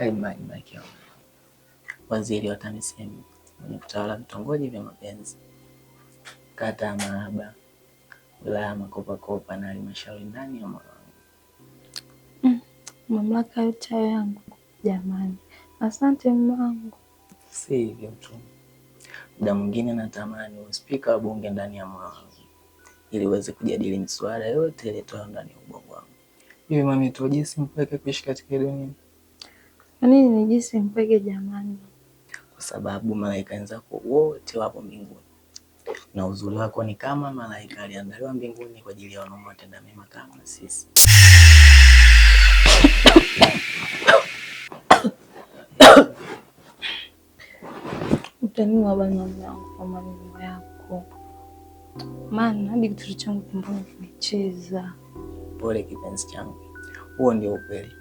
Karibu maji Malkia, waziri wa TAMISEMI mwenye kutawala vitongoji vya mapenzi, kata ya Mahaba, wilaya ya Makopakopa na halmashauri ndani ya moyo wangu. Mamlaka yote hayo yangu jamani, asante mume wangu. Si hivyo tu, muda mwingine natamani uwe spika wa bunge ndani ya moyo wangu ili uweze kujadili miswada yote iletoyo ndani ya ubongo wangu. Hivi mami, tujisi mpweke kuishi katika dunia? Kwa nini nijisi mpweke jamani? Kwa sababu malaika wenzako wote wapo mbinguni na uzuri wako ni kama malaika aliandaliwa mbinguni kwa ajili ya wanaume watenda mema kama sisi. Utaniua bana mume wangu kwa maneno yako, maana hadi kitoto changu tumboni kimecheza. Pole kipenzi changu, huo ndio ukweli,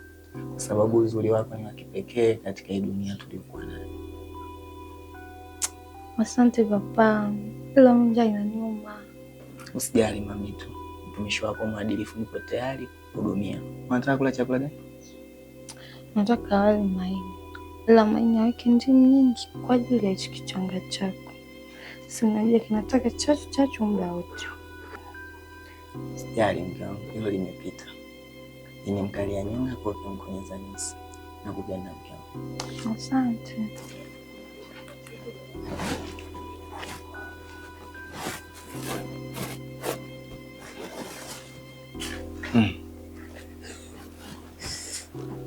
kwa sababu uzuri wako ni wa kipekee katika hii dunia tuliyokuwa nayo. Asante papa, ila njaa inaniuma. Usijali mamitu, mtumishi wako mwadilifu, nipo tayari kuhudumia. Unataka kula chakula gani? Nataka wali maini, ila maini aweke ndimu nyingi kwa ajili ya hichi kichanga chako. Si unajua kinataka chachu chachu muda wote. Usijali mke wangu, hilo limepita. Nimemkalia nyonga kwa kumkonyeza nyusi. Nakupenda mke wangu. Asante.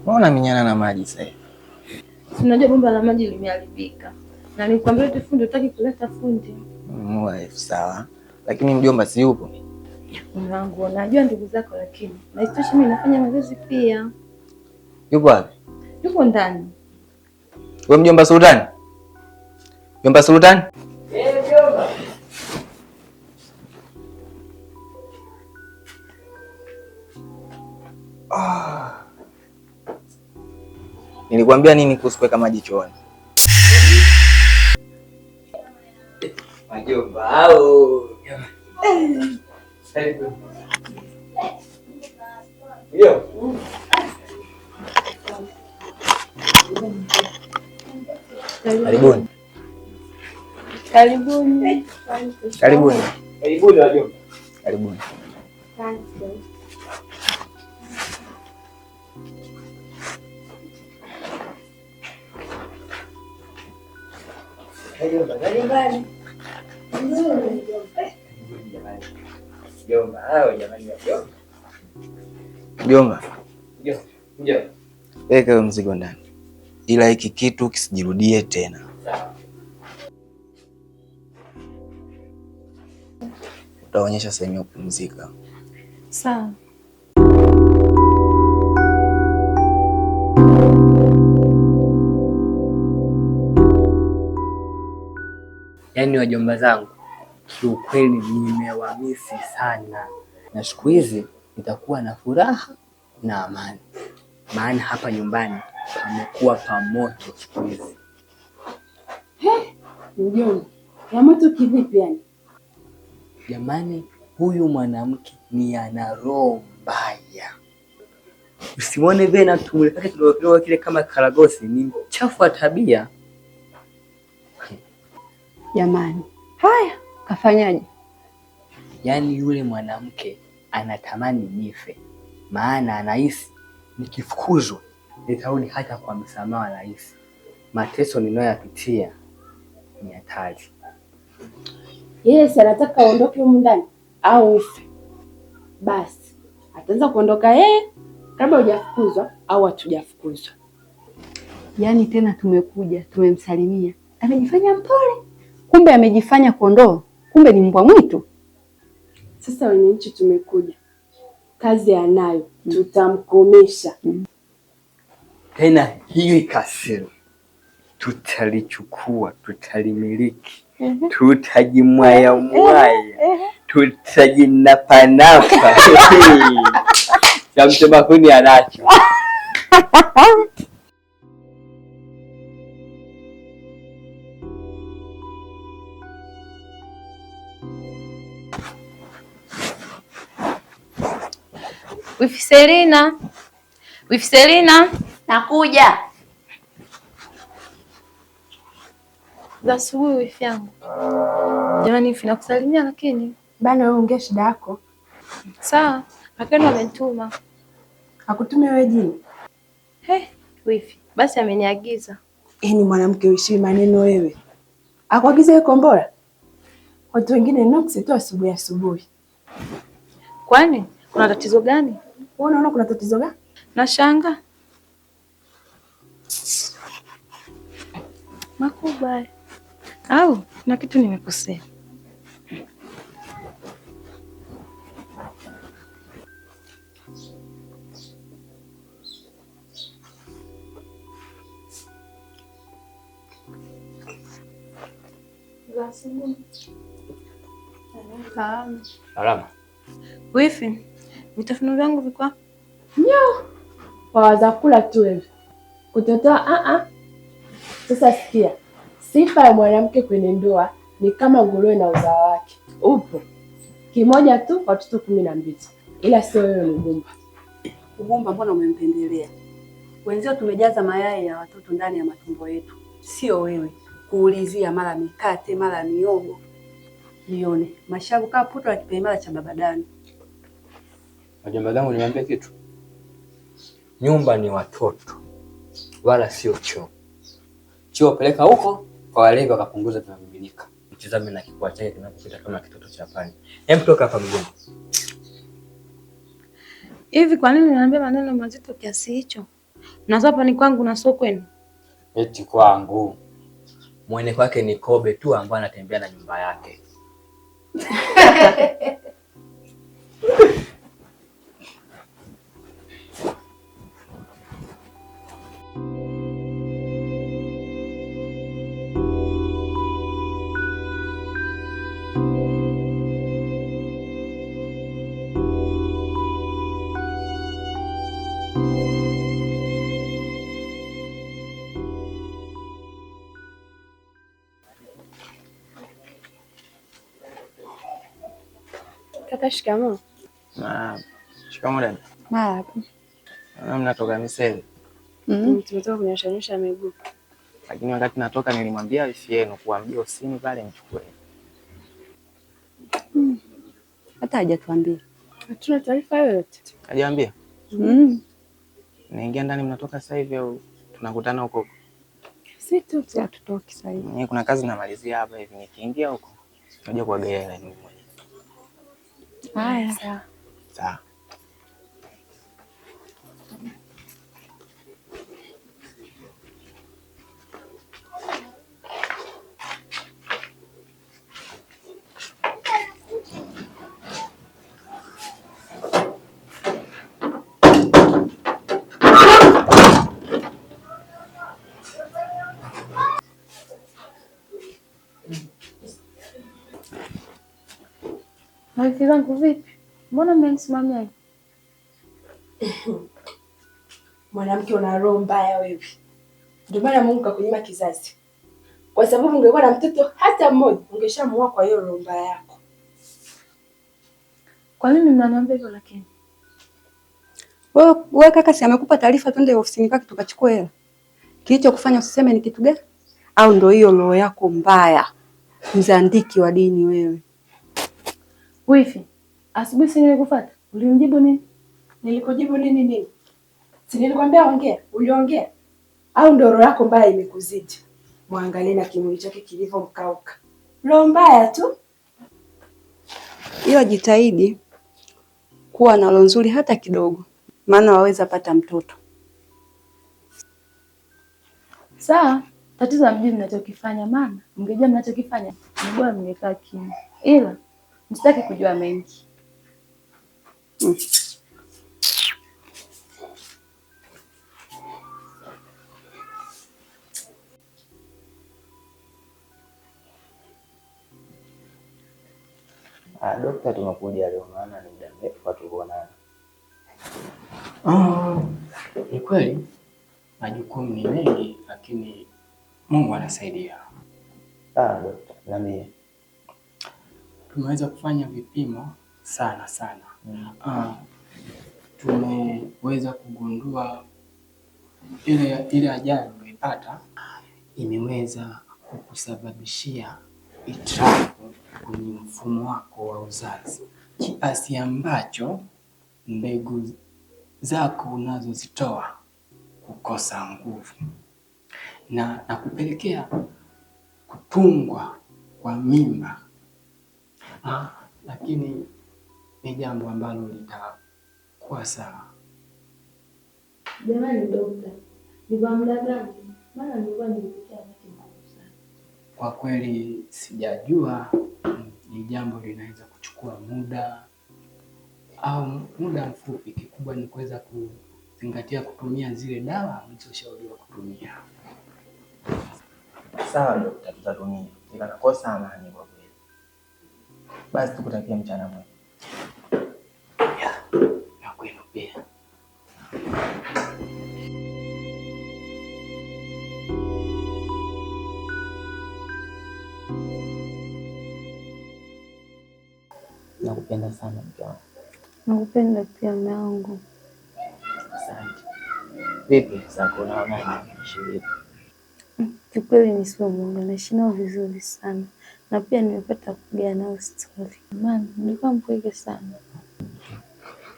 Mbona minyana na maji sasa hivi? Si unajua bomba la maji limeharibika, na nilikwambia lete fundi, hutaki kuleta fundi. Sawa, lakini mjomba si yupo? Mume wangu, najua ndugu zako, lakini na isitoshe mimi nafanya mazoezi pia. Yupo wapi? Yupo ndani. Wewe mjomba Sultani? Mjomba Sultani? Eh, mjomba. Ah. Nilikwambia nini kuhusu kuweka maji chooni? Wajomba hao. Karibuni. Karibuni. Karibuni. Karibuni wajomba. Karibuni. Mjomba, weka huyo mzigo ndani, ila hiki kitu kisijirudie tena. Utaonyesha sehemu ya kupumzika. Sawa. Yaani wajomba zangu kiukweli nimewamisi sana, na siku hizi nitakuwa na furaha na amani, maana hapa nyumbani pamekuwa pamoto siku hizi. Mjomba, ya moto kivipi yani? Jamani, huyu mwanamke ni ana roho mbaya, usimwone vile na tumbo kake kidogo kidogo kile kama karagosi, ni mchafu wa tabia. Jamani, haya kafanyaje? Yaani yule mwanamke anatamani nife, maana anahisi nikifukuzwa nitarudi hata kwa msamaha wa rais. Mateso ninayoyapitia ni hatari. Yes, anataka aondoke humu ndani au ufe. Basi ataanza kuondoka yeye kabla hujafukuzwa au hatujafukuzwa. Yaani tena tumekuja tumemsalimia, amejifanya mpole, kumbe amejifanya kondoo, kumbe ni mbwa mwitu. Sasa wenye nchi tumekuja, kazi anayo, tutamkomesha. Tena hili kasero tutalichukua, tutalimiliki, tutajimwaya mwaya, tutajinapanapa cha mtema kuni anacho. Wifi Selina, Wifi Selina, Nakuja. Za asubuhi wifi yangu. Jamani wifi, nakusalimia lakini Bana wewe ongea shida yako. Sawa, Makendo amenituma. Hakutumia wewe jini? He, wifi. Basi ameniagiza. Ni mwanamke uishi maneno wewe. Akuagiza wewe kombora? Watu wengine nuksi tu asubuhi asubuhi. Kwani kuna tatizo gani? Wewe unaona kuna tatizo gani? Nashanga. Makubwa. Au na kitu nimekosea. Salama. Wifi, vitafuno vyangu viko wapi? Nyo. Wawaza kula tu wewe. Kutotoa Sasa sikia. Sifa ya mwanamke kwenye ndoa ni kama nguruwe na uzao wake. Upo kimoja tu watoto 12. Ila sio wewe mgumba. Ugumba mbona umempendelea? Wenzio tumejaza mayai ya watoto ndani ya matumbo yetu. Sio wewe kuulizia mara mikate, mara miogo. Nione mashavu kama puto la kipaimara cha babadani. Wajomba zangu, niwaambie kitu. Nyumba ni watoto wala sio choo. Choo peleka huko kwa walevi wakapunguza vinamiminika. Mtizame na kifua chake kinapopita kama kitoto cha panya. Hem, toka hapa mgongo. Hivi kwa nini unaniambia maneno mazito kiasi hicho? Na hapa ni kwangu na sio kwenu. Eti kwangu. Mwene kwake ni kobe tu ambaye anatembea na nyumba yake. Kaka, shikamoo. Shikamoo dada. Marahaba. Naona mnatoka misele. Tumetoka kunyosha miguu. Lakini wakati natoka nilimwambia wifi yenu kuambia ofisini pale nichukue. Hata hajatuambia. Hatuna taarifa yoyote. Hajaambia? Naingia ndani, mnatoka sasa hivi au tunakutana huko huko? Si tu hatutoki sasa hivi. Mimi kuna kazi namalizia hapa hivi, nikiingia huko naja kuagaia hela mimi mwenyewe. Haya. Sawa. Sawa. Marafiki zangu vipi? Mbona mmenisimamia hivi? Mwanamke una roho mbaya wewe. Ndio maana Mungu kakunyima kizazi. Kwa sababu ungekuwa na mtoto hata mmoja, ungeshamuoa kwa hiyo roho mbaya yako. Kwa nini mnaniambia hivyo lakini? Wewe kaka, si amekupa taarifa twende ofisini kwake tukachukue hela? Kilichokufanya usiseme ni kitu gani? Au ndio hiyo roho yako mbaya? Mzandiki wa dini wewe. Wifi, asubuhi si nilikufuata? Ulinijibu nini? Nilikujibu nini nini? Si nilikwambia ongea, uliongea? Au ndio roho yako mbaya imekuzidi? Muangalie na kimwili chake kilivyomkauka. Roho mbaya tu. Ila jitahidi kuwa na roho nzuri hata kidogo, maana waweza pata mtoto. Sawa, tatizo hamjui mnachokifanya, maana mngejua mnachokifanya ni bora mngekaa kimya. Ila msitaki kujua mengi. Dokta, tumekuja leo maana ni muda mrefu hatukuonana. Ni kweli majukumu ni mengi, lakini Mungu anasaidia. Dokta, niambie. Tumeweza kufanya vipimo sana sana. Tumeweza kugundua ile ajali uliyoipata imeweza Kukusababishia hitilafu kwenye mfumo wako wa uzazi kiasi ambacho mbegu zako unazozitoa kukosa nguvu na kupelekea kutungwa kwa mimba. Lakini ni jambo ambalo litakuwa sawa. Jamani dokta, ni kwa muda gani? Maana nilikuwa nikipitia wakati mgumu sana. Kwa kweli sijajua, ni jambo linaweza kuchukua muda au muda mfupi. Kikubwa ni kuweza kuzingatia kutumia zile dawa mlizoshauriwa kutumia. Sawa dokta, tutatumia, ila nakosa amani kwa kweli. Basi tukutakie mchana mwema. Na kwenu pia. Nakupenda sana mke wangu. Nakupenda pia mume wangu. Asante. Vipi sasa, unaonaje ishi vipi? Kiukweli ni sio mwongo, naishi nao vizuri sana na pia nimepata kupiga nao stori, maana nilikuwa mpweke sana.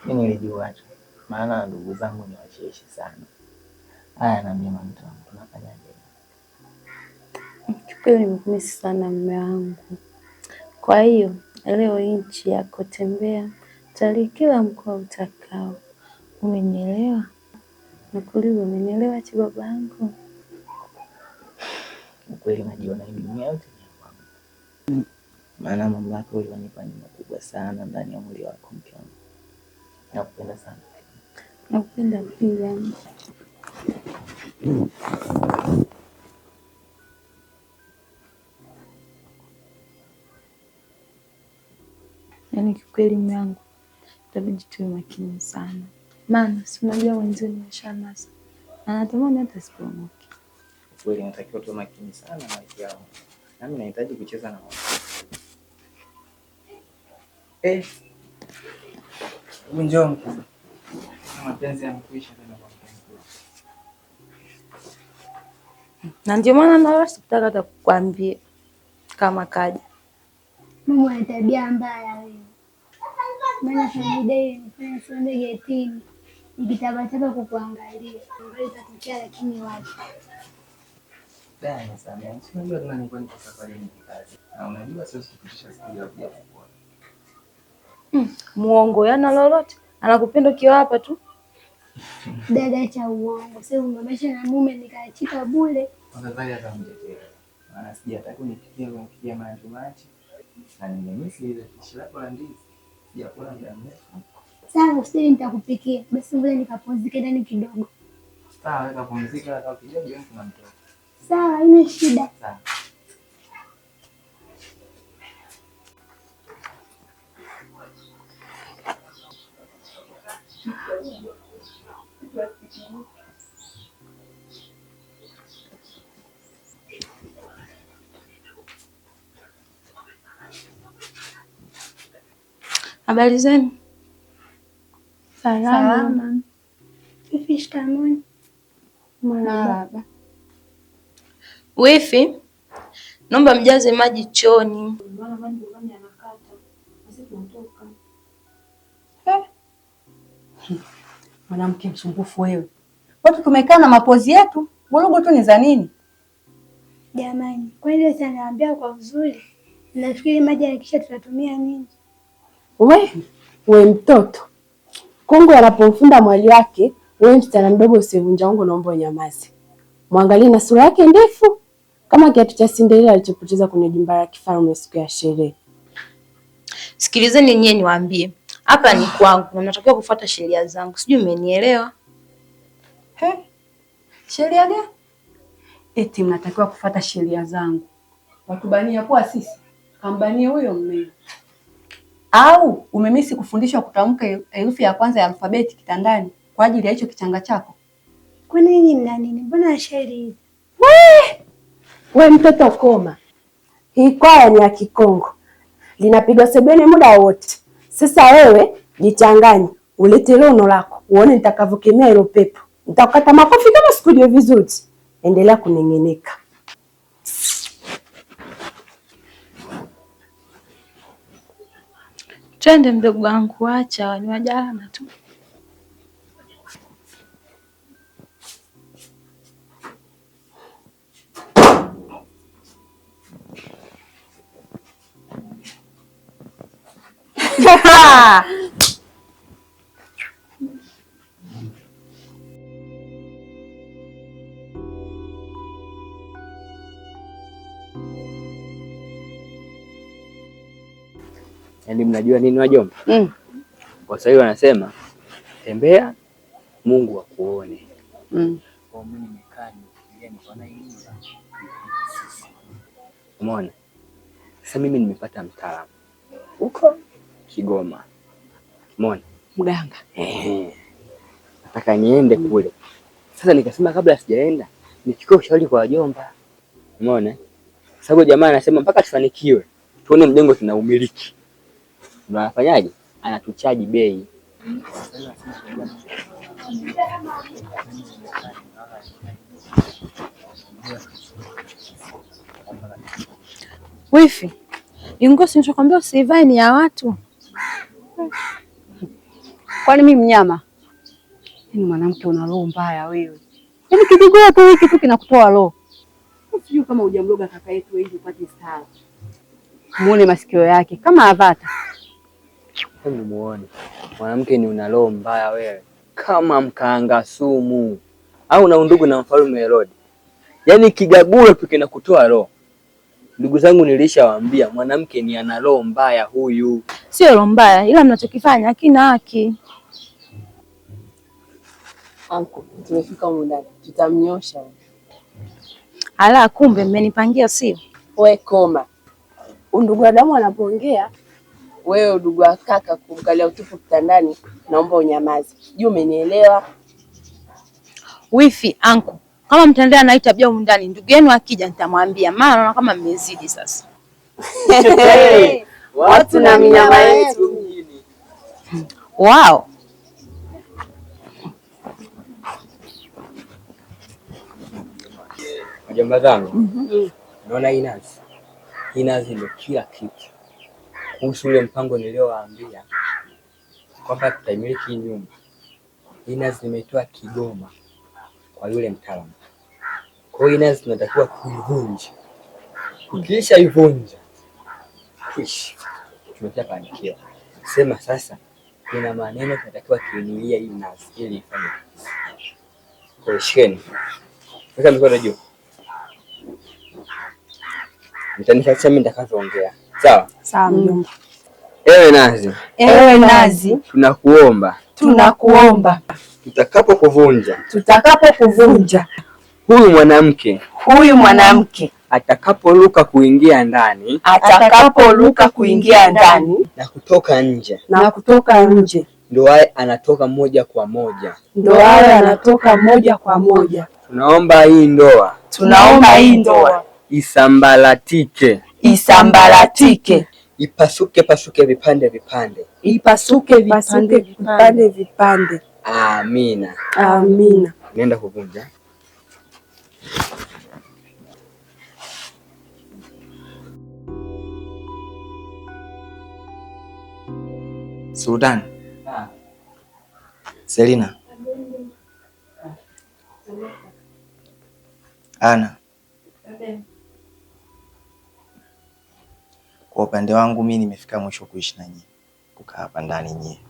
Mimi nilijua tu, maana ndugu zangu ni wacheshi sana. Haya, naambia mama wangu, tunafanyaje? Kiukweli nimekumisi sana mume wangu. Kwa hiyo leo nchi yako tembea, talii kila mkoa utakao. Umenielewa? Nakuuliza, umenielewa chi babangu? Ukweli najiona hii dunia yote ni ya kwangu, maana mamlaka ulionipa ni makubwa sana ndani ya mwili wako mke wangu. Nakupenda sana. Nakupenda pia. Yaani kiukweli mume wangu, itabidi tuwe makini sana, maana si unajua wenzenu washanasa, anatamani hata sipomoke. Kweli natakiwa tuwe makini sana na wake wangu, nami nahitaji kucheza na wao. Hebu njoo mkubwa. Mapenzi yamekuisha tena kwa mpenzi. Na ndio maana na wala sikutaka hata kukwambia kama kaja. Mama ana tabia mbaya wewe. Maana familia ilinifanya siende getini nikitabataba kukuangalia. Ambayo itatokea lakini wapi? Dani sana. Si unajua tena nilikuwa niko safarini kikazi. Na unajua siwezi kupitisha siku ya kuja kukuona. Muongo yana lolote, anakupenda ukiwa hapa tu. Dada cha uongo. Sasa umebebesha na mume nikaachika bure. Afadhali hata mtetee. Maana sijataka kunipikia kunipikia maji maji. Na nimemisi ile pishi lako la ndizi. Sijakula muda mrefu. Sawa, usije nitakupikia. Basi ngoja nikapumzike ndani kidogo. Sawa, weka pumzika hata ukija jioni tunamtoka. Sawa, haina shida. Sawa. Habari zenu? Salama. Fifi, shikamoo. Marahaba. Wifi, naomba mjaze maji chooni. Mwanamke msumbufu wewe. Watu tumekaa na mapozi yetu, vurugu tu ni za nini? Jamani, kwani leo anaambia kwa uzuri? Nafikiri maji yakisha tutatumia nini? We mtoto, kungwi anapomfunda mwali wake, we msichana mdogo usivunja ungo, naomba unyamaze. Mwangalie na sura yake ndefu kama kiatu cha Cinderella alichopoteza kwenye jumba la kifalme siku ya sherehe. Sikilizeni nyie niwaambie, hapa ni kwangu na mnatakiwa kufuata sheria zangu, sijui mmenielewa? He? Sheria gani? Eti mnatakiwa kufuata sheria zangu. Watubania poa sisi, kambanie huyo mmeo. Au umemisi kufundishwa kutamka herufi ya kwanza ya alfabeti kitandani kwa ajili ya hicho kichanga chako? Kwani nyinyi mna nini? Mbona shairi hivi? We mtoto koma, hii kwaya ni ya Kikongo, linapigwa sebene muda wote. Sasa wewe jichanganye, ulete lono lako uone nitakavyokemea hilo pepo. Nitakukata makofi kama sikujua vizuri. Endelea kuneng'eneka. Twende mdogo wangu, acha ni wajana tu. Yaani mnajua nini wajomba? Waswahili wanasema tembea Mungu akuone. Kwa mimi nimekaa nimefikiria nikaona hii nyumba sisi. Umeona? Sasa mimi nimepata mtaalamu huko Kigoma. Umeona? Mganga. Nataka niende kule. Sasa nikasema kabla sijaenda nichukue ushauri kwa wajomba. Umeona? Sababu jamaa anasema mpaka tufanikiwe tuone mjengo tunaumiliki. Unafanyaje? Anatuchaji bei. Wifi, ingosi nishakwambia usiivae ni ya watu. Kwani mimi mnyama? Yaani mwanamke una roho mbaya wewe. Yaani kijigoo tu hiki tu kinakutoa roho. Sijui kama hujamloga kaka yetu hivi upate stara. Muone masikio yake kama avata. Hebu muone. Mwanamke ni una roho mbaya wewe. Kama mkaanga sumu. Au na undugu na mfalme Herode. Yaani kigagulo tu kinakutoa roho. Ndugu zangu nilishawaambia mwanamke ni ana roho mbaya huyu. Sio roho mbaya, ila mnachokifanya hakina haki. Anko, tumefika humu ndani. Tutamnyosha. Ala, kumbe mmenipangia sio? We koma. Undugu wa damu anapoongea, wewe udugu wa kaka kumkalia utupu kitandani, naomba unyamaze. Sijui umenielewa? Wifi, anko, kama mtaendelea na hii tabia humu ndani, ndugu yenu akija nitamwambia, maana naona kama mmezidi sasa. Watu na minyama yetu. Wow. Wajomba zangu. Naona hii nazi. Hii nazi ndio kila kitu. Kuhusu ule mpango niliowaambia kwamba tutaimiliki hii nyumba. Hii nazi nimeitoa Kigoma kwa yule mtaalamu. Kwa hiyo hii nazi tunatakiwa kuivunja. Ukiisha ivunja, kwish, tumeshafanikiwa. Sema sasa kuna maneno tunatakiwa kuinuia hii nazi ili ifanye kazi. Kwa hiyo shikeni. Weka mikono juu. Mtanifuatia mimi nitakavyoongea. Sawa? Sawa mjomba. Ewe nazi, Ewe nazi, tunakuomba tunakuomba tutakapokuvunja tutakapokuvunja huyu mwanamke huyu mwanamke atakaporuka kuingia ndani atakaporuka kuingia ndani na kutoka nje, na kutoka nje, ndo awe anatoka moja kwa moja. ndo awe anatoka moja kwa moja. Tunaomba hii ndoa Tunaomba hii ndoa isambaratike, isambaratike, ipasuke pasuke vipande vipande. ipasuke vipande vipande vipande. Amina. Amina. Nenda kuvunja. Sultan. Selina. Ana. Kwa upande wangu mimi nimefika mwisho kuishi na nyie, kukaa hapa ndani nyie.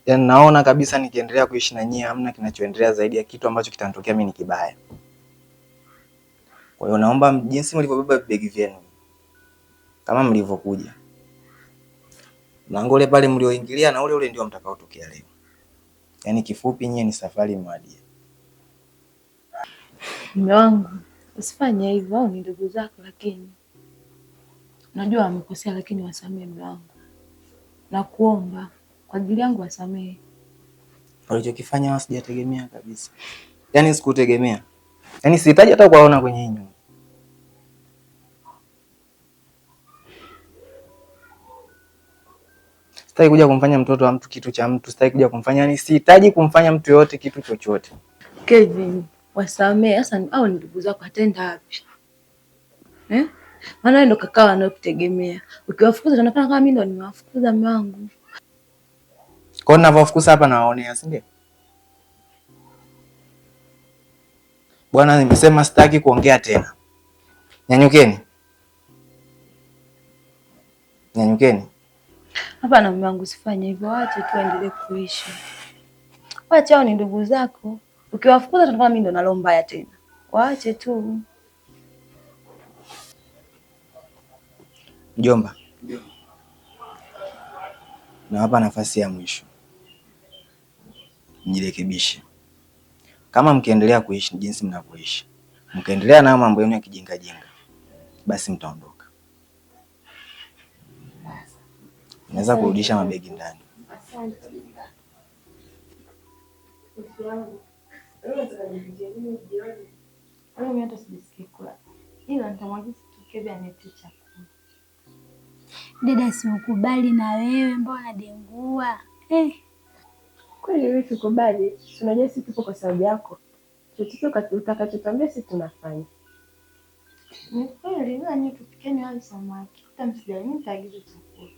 Yaani naona kabisa nikiendelea kuishi na nyie hamna kinachoendelea zaidi ya kitu ambacho kitanitokea mimi ni kibaya. Kwa hiyo naomba jinsi mlivyobeba vibegi vyenu kama mlivyokuja, mlango ule pale mlioingilia na ule ule ndio mtakaotokea leo. Yaani kifupi nyie ni safari imewadia. Mume wangu, usifanye hivyo, au ni ndugu zako, lakini najua wamekosea, lakini wasamehe mume wangu. Nakuomba kwa ajili yangu wasamehe. Walichokifanya wao sijategemea kabisa. Yaani sikutegemea. Yaani sihitaji hata kuwaona kwenye hii nyumba. Sitaki kuja kumfanya mtoto wa mtu kitu cha mtu, sitaki kuja kumfanya, yani sihitaji kumfanya mtu yoyote kitu chochote. Kelvin, wasamehe sasa, au ni ndugu zako, ataenda wapi? Eh? Maana wewe ndo kakao anayokutegemea. Ukiwafukuza utaonekana kama mimi ndo nimewafukuza mume wangu. Kwa hiyo ninavyowafukuza hapa nawaonea, si ndio? Bwana, nimesema sitaki kuongea tena. Nyanyukeni. Nyanyukeni. Hapana mume wangu, usifanye hivyo, waache tu waendelee kuishi. Waache, hao ni ndugu zako. Ukiwafukuza utaonekana mimi ndo na roho mbaya tena. Waache tu. Mjomba, nawapa nafasi ya mwisho, mjirekebishe. Kama mkiendelea kuishi jinsi mnavyoishi, mkiendelea nayo mambo yenu ya kijingajinga, basi mtaondoka. Naweza kurudisha mabegi ndani. Asante. Mimi hata sijisikii kula. Ila nitamwagiza tu Kevin aniletee chakula. Dada, siukubali na wewe, mbona dengua? Kweli wewe tukubali, unajua sisi tupo kwa sababu yako. Chochote utakachotuambia sisi tunafanya. Ni kweli, ila nyinyi tupikeni wali samaki. Hata msijali, mimi nitaagiza chakula.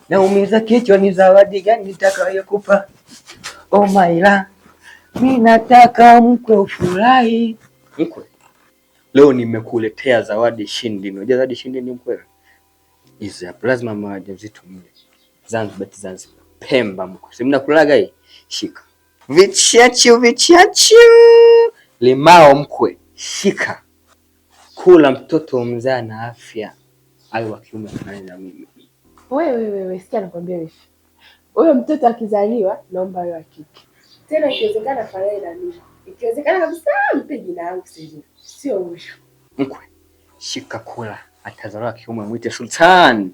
Naumiza kichwa, ni zawadi gani nitakayokupa? Oh my love, mi nataka mkwe ufurahi. Mkwe, leo nimekuletea zawadi shindi. Unajua zawadi shindi ni mkwe? Hizi hapa lazima mama wajawazito mle. Zanzibar, Zanzibar. Pemba mkwe. Si mnakulaga hii? Shika. Vichachu vichachu. Limao mkwe, shika. Kula mtoto mzaa na afya. Awe wa kiume afanane na mimi. Wewe wewe, sikia nakwambia hivi. Huyo mtoto akizaliwa naomba awe wa kike. Tena ikiwezekana afanane na mimi. Ikiwezekana kabisa mpe jina langu Selina. Sio huyo. Mkwe, shika kula. Atazaliwa kiume mwite Sultan.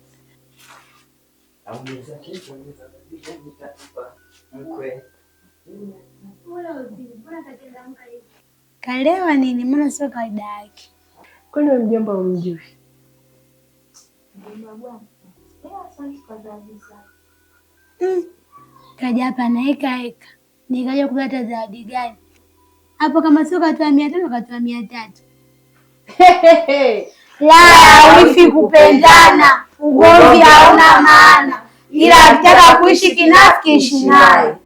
Mkwe. Kalewa nini? Mbona sio kawaida yake. Kwani wewe mjomba umjui? Kaja hapa na eka eka, nikaja kupata zawadi gani hapo? Kama sio katoa 500, katoa 300. La, wifi kupendana, ugomvi hauna maana, ila akitaka kuishi kinafiki ishi naye.